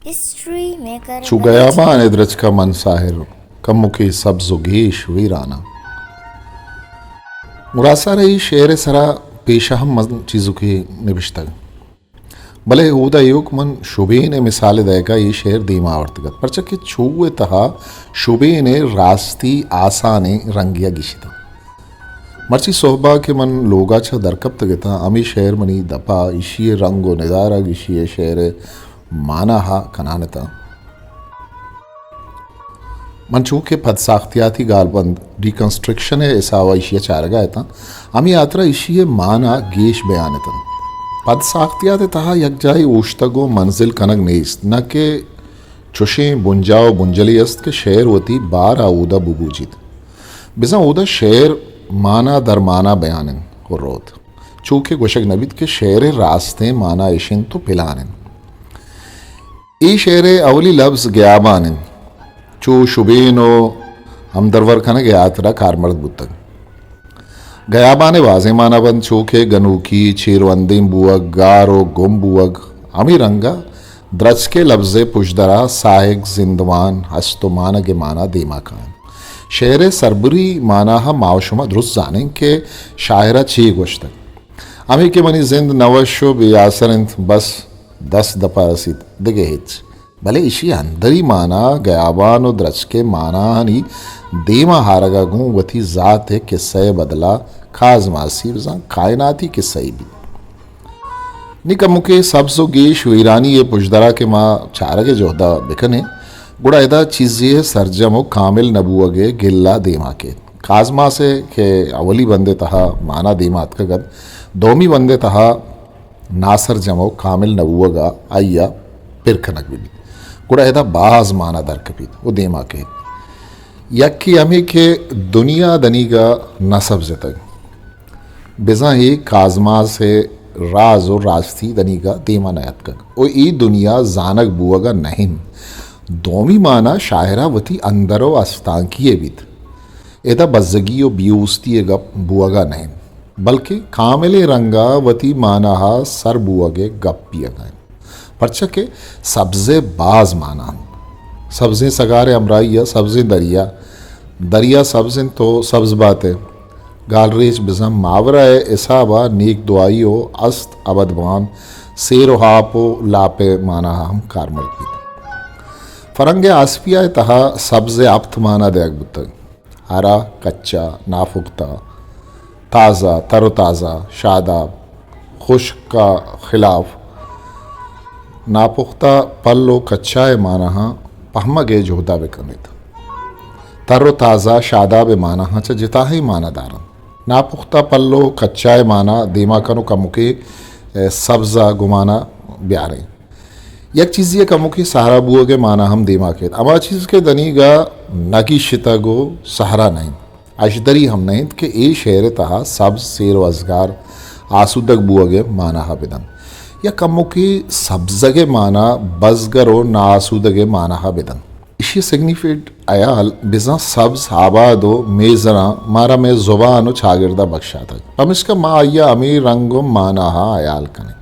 History maker چو گیابان ءِ درچک ءَ من ساحر، کمکے سبز ءُ گیش ویران آں۔ مراد سار ءِ اے شعر ءِ سرا پیش ءَ ہم من چیزکے نبشتگ، بلے اودا ایوک من شبین ءِ مثال ءِ دئیگ ءَ اے شعر دیما آورتگ ات، پرچا کہ چو ءِ تہا شبین ءِ راستی آسانیں رنگے ءَ گیشیت۔ مرچی سہب ءَ کہ من لوگ ءَ چہ درکپتگ اتاں، ہمے شعر منی دپ ءَ ایشی ءِ رنگ ءُ ندارگ، ایشی ءِ شعر ءِ مانا ءَ کنان اتاں۔ من چو کہ پد ساختیاتی گالبند، ڈیکنسٹرکشن ءِ حساب ءَ ایشی ءَ چارگ ءَ اتاں، ہمے ہاترا ایشی ءِ مانا گیش بیان اتنت۔ پد ساختیات ءِ تہا یک جاہے اوشتگ ءُ منزل کنگ نیست، نہ کہ چشیں بنجاہ ءُ بنجلے است کہ شعر وتی بار ءَ اودا ببوجیت۔ بزاں اودا شعر مانا در مانا بیان انت ءُ روت۔ چو کہ گوشگ نہ بیت کہ شعر ءِ راستیں مانا اش انت ءُ پلان انت۔ اے شعر ءِ اولی لبز گیابان انت۔ چو شبین ءُ ہمدرور کنگ ءِ ہاترا کارمرد بوتگ۔ گیابان ءِ بازیں مانا بنت، چو کہ گنوکی، چیروندیم بوگ، گار ءُ گم بوگ۔ ہمے رنگ ءَ درچک ءِ لبز ءِ پژدر ءَ ساہگ، زندمان، ہست ءُ مانگ ءِ مانا دیما کاینت۔ شعر ءِ سربری مانا ءَ ما ءُ شما درست زانیں کہ شاعر ءَ چے گوشتگ۔ ہمے کہ منی زند نہ وش ءُ بے آسر انت، بس دست دپ ءَ رسیت، دگہ ہچ۔ بلے ایشی ءِ اندری مانا گیابان ءُ درچک ءِ ماناہانی دیما آرگ ءَ گوں وتی ذات ءِ کسہ ءِ بدل ءَ کازماسی، بزاں کائناتی کسہ یے بیت۔ نی کمکے سبز ءُ گیش ویرانی ءِ پژدر ءَ کہ ما چارگ ءِ جہد ءَ بکنیں، گڑا ادا چیزے ءِ سرجم ءُ کامل نہ بوگ ءِ گلہ دیما کیت۔ کازماس ءِ کہ اولی بند ءِ تہا مانا دیما اتکگ ات، دومی بند ءِ تہا ناسرجم ءُ کامل نہ بوگ ءَ آئی ءَ پر کنگ بہ بیت، گڑا ادا باز مانا در کپیت ءُ دیما کیت۔ یکے ہمے کہ دنیا دنیگا نہ سبزتگ، بزاں اے کازماس ءِ راز ءُ راستی دنیگا دیما نہ اتکگ ءُ اے دنیا زانگ بوگ ءَ نہ انت۔ دومی مانا شاعر ءَ وتی اندر ءُ استانکی ءَ بیت۔ ادا بزگی ءُ بے اوستی ءِ گپ بوگ ءَ نہ انت، بلکیں کاملیں رنگ ءَ وتی مانا ءَ سر بوگ ءِ گپ بیگ ءَ انت۔ پرچا کہ سبز ءِ باز مانا انت۔ سبزیں سگار ءِ ہمراہی ءَ سبزیں دریا، دریا سبز انت ءُ سبز بات ءِ گالریچ بزاں ماورا ءِ حساب ءَ نیک دعائی ءُ است ابدمان، سیر ءُ آپ ءُ لاپ ءِ مانا ءَ ہم کارمرد بیت۔ فرنگ ءِ آسپیا ءِ تہا سبز ءِ ہپت مانا دئیگ بوتگ۔ ہرا، کچا، ناپختہ، تازہ، تر ءُ تازہ، شاداب، خشک ءِ خلاف۔ ناپختہ پل ءُ کچا ءِ ماناہاں پہمگ ءِ جہد ءَ بہ کن ات۔ تر ءُ تازہ شاداب ءِ ماناہاں چہ جتاہیں مانا دار انت۔ ناپختہ پل ءُ کچا ءِ مانا دیما کن ءُ کمکے، اے، سبز ءِ گمان ءَ بیاریں۔ یک چیزے ءِ کمکے سہرا بوگ ءِ مانا ہم دیما کیت۔ ہما چیز کہ دنیگا نہ گیشتگ ءُ سہرا نہ انت، اشدری ہم نہ انت کہ اے شعر ءِ تہا سبز، سیر ءُ ازگار، آسودگ بوگ ءِ مانا ءَ بدنت یا کمکے سبزگ ءِ مانا بزگر ءُ ناآسودگ ءِ مانا ءَ بدنت۔ ایشی ءِ سگنیفیکینٹ ہیال بزاں سبز، آباد ءُ میزراں مارا مئے زبان ءُ چاگرد ءَ بکشاتگ، پمیشکا ما آئی ءَ ہمے رنگ ءُ مانا ءَ ہیال کنیں۔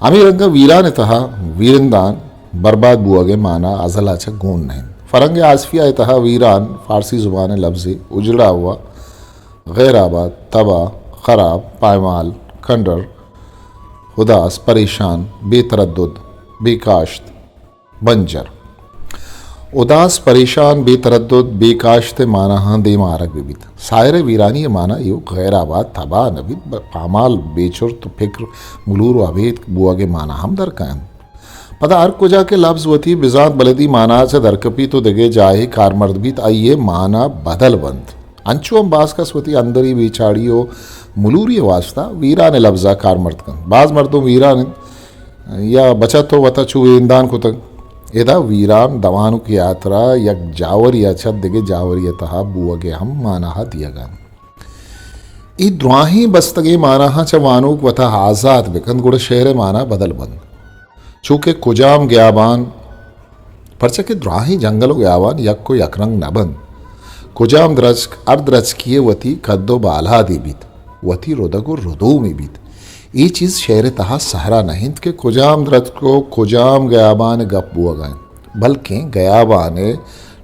ہمے رنگ ءَ ویران ءِ تہا ویرندان، برباد بوگ ءِ مانا ازل ءَ چہ گون نہ انت۔ فرنگ ءِ آسپیا ءِ تہا ویران فارسی زبان ءِ لبزے، اجڑا ہوا، غیر آباد، تباہ، خراب، پائمال، کھنڈر، اداس، پریشان، بے تردد، بے کاشت، بنجر۔ اداس، پریشان، بے تردد، بے کاشت ءِ ماناہاں دیما آرگ بہ بیت۔ ساحر ءِ ویرانی ءِ مانا ایوک غیر آباد، تباہ نہ بیت، بلے پامال، بے چرت ءُ پکر، ملور ءُ ابیتک بوگ ءِ مانا ہم در کاینت۔ پدا ہر کجا کہ لبز وتی بزانت بلدی مانا ءَ چہ درکپیت ءُ دگہ جاہے کارمرد بیت، آئی ءِ مانا بدل بنت۔ انچو ہم باز کس وتی اندری بے چاڑی ءُ ملوری ءِ واستا ویران ءِ لبز ءَ کارمرد کنت۔ باز مردم ویران انت یا بچت ءُ وت ءَ چو ویندان کتگ۔ ادا ویران دوانوک ءِ ہاترا یک جاورے ءَ چہ دگہ جاورے ءِ تہا بوگ ءِ ہم مانا ءَ دیگ ءَ انت۔ اے دراہیں بستگیں ماناہاں چہ وانوک وت ءَ آزات بہ کنت، گڑا شعر ءِ مانا بدل بنت۔ چو کہ کجام گیابان، پرچا کہ دراہیں جنگل ءُ گیابان یک ءُ یک رنگ نہ بنت۔ کجام درچک، ہر درچکے ءِ وتی کد ءُ بالادے بیت، وتی ردگ ءُ ردومے بیت۔ اے چیز شعر ءِ تہا سہرا نہ انت کہ کجام درچک ءُ کجام گیابان ءِ گپ بوگ ءَ انت، بلکیں گیابان ءِ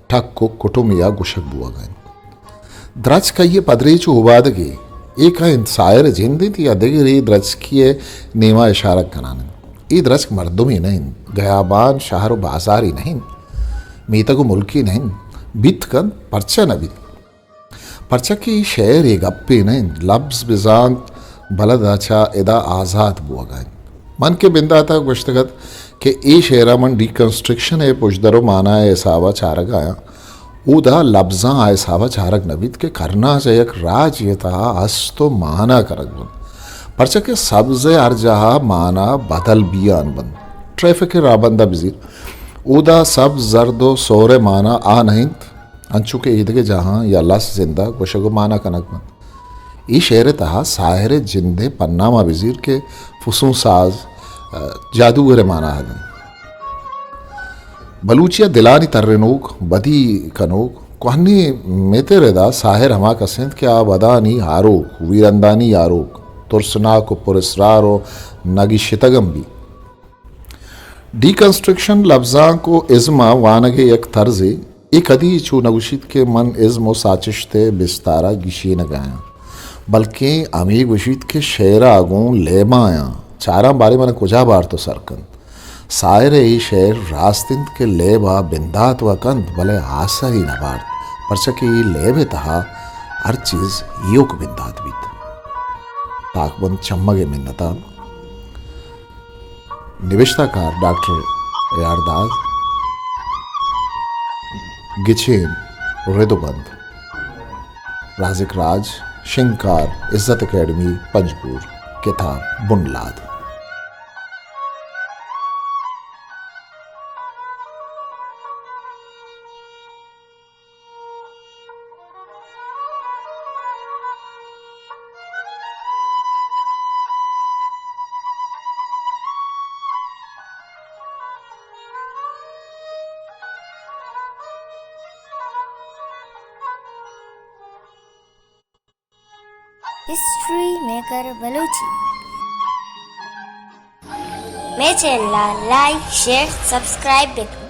ٹک ءُ کٹم ءَ گوشگ بوگ ءَ انت۔ درچک آئی ءِ پدریچ ءُ اوبادگے، اے کئے انت؟ ساحر ءِ جند انت یا دگرے درچکے ءِ نیما اشارگ کنان انت؟ اے درچک مردمے نہ انت، گیابان، شہر ءُ بازارے نہ انت، میتگ ءُ ملکے نہ انت۔ بیت کنت، پرچا نہ بیت؟ پرچا کہ اے شعر اے گپے نہ انت، لبز بزانت بلد ءَ چہ ادا آزات بوگ ءَ انت۔ من کہ بندات ءَ گوشتگ ات کہ اے شعر ءَ من ڈیکنسٹرکشن ءِ پژدر ءُ مانا ءِ حساب ءَ چارگ ءَ آں، اودا لبزاں آ حساب ءَ چارگ نہ بیت کہ کرنا چہ یک راجے ءِ تہا است ءُ مانا کنگ بنت۔ پرچا کہ سبز ءِ ہر جاہ ءَ مانا بدل بیان بنت۔ ٹریفک ءِ راہبند ءَ بزیر، اودا سبز، زرد ءُ سہر ءِ مانا آ نہ انت، انچو کہ ایدگہ جاہاں یا لس زند ءَ گوشگ ءُ مانا کنگ بنت۔ اے شعر ءِ تہا ساحر ءِ جند ءِ پنام ءَ بزیر کہ فسون ساز، ءَ، جادوگر ءِ مانا ءَ دنت۔ بلوچی ءِ دلانی ترینوک، بدی کنوک، کوہنیں متر ءِ ادا ساحر ہما کس انت کہ آ بدانی ہاروک، ویرندانی ہاروک، ترسناک ءُ پر اسرار ءُ نگیشتگ ہم بیت۔ ڈیکنسٹرکشن، لبزانک ءُ ازم ءِ وانگ ءِ یک طرزے۔ اے کدی چو نہ گوشیت کہ من ازم ءُ ساچشت ءِ بستار ءَ گیشینگ ءَ آں، بلکیں ہمے گوشیت کہ شعر ءَ گوں لیب ءَ آں، چاراں باریں من کجا بارت ءُ سر کنت۔ ساحر ءِ اے شعر راست انت کہ لیب ءَ بندات وَ کنت، بلے آسرے نہ بارت، پرچا کہ اے لیب ءِ تہا ہر چیز ایوک بندات بیت۔ تاکبند چمگ ءِ منتاں۔ نبشتہ کار ڈاکٹر اے آر داد۔ گچین رد ءُ بند رازق راج۔ شنگکار عزت اکیڈمی پنجگور۔ کتاب بنلاد۔ History maker Balochi. مئے چینل ءَ لائک، شیئر، سبسکرائب بکن۔